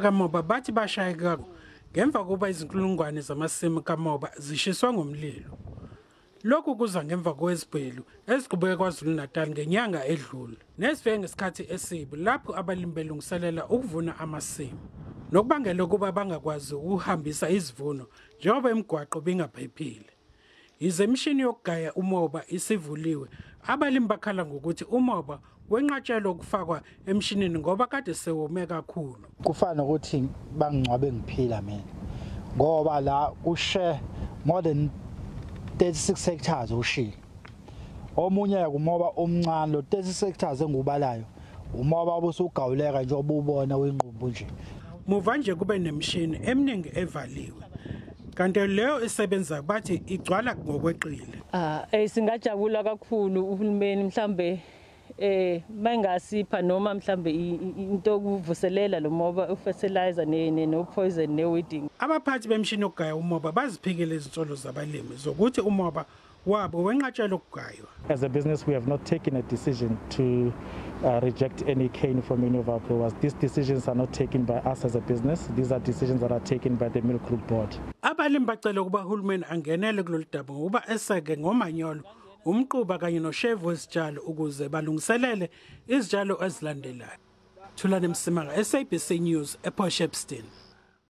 Kamoba bathi bashayeka ngemva kokuba izinkulungwane zamasimu kamoba zishiswa ngomlilo. Lokhu kuza ngemva kwezibhelu eziqhubeke KwaZulu-Natal ngenyanga edlule nesifike ngesikhathi esibi lapho abalimi belungiselela ukuvuna amasimu, nokubangela ukuba bangakwazi ukuhambisa izivuno njengoba imigwaqo bingaphephile. Yize imishini yokugaya umoba isivuliwe, abalimi bakhala ngokuthi umoba wenqatshelwa ukufakwa emshinini ngoba kade sewome kakhulu. Kufana nokuthi bangingcwabe ngiphila mina, ngoba la kushe more than 36 hectares ushile. Omunye kumoba omncane lo 36 hectares engubalayo, umoba obusugawuleka njengoba ubona wenqumbu nje. Muva nje kube nemishini eminingi evaliwe, kanti leyo isebenza bathi igcwala ngokweqile. Singajabula kakhulu uhulumeni mhlambe mangasipha noma mhlambe into yokuvuselela lo moba, u-fertilizer ne poison ne weeding. Abaphathi bemishini yokugaya umoba baziphikile izinsolo zabalimi zokuthi umoba wabo wenqatshelwa ukugaywa. As a business, we have not taken a decision to reject any cane from any of our growers. These decisions are not taken by us as a business. These are decisions that are taken by the Mill Group board. Abalimi bacela ukuba uhulumeni angenele kulolu daba ngokuba eseke ngomanyolo, umquba kanye noshevu wezitshalo ukuze balungiselele izitshalo ezilandelayo. Thulani Msimanga, SABC News, ePort Shepstone.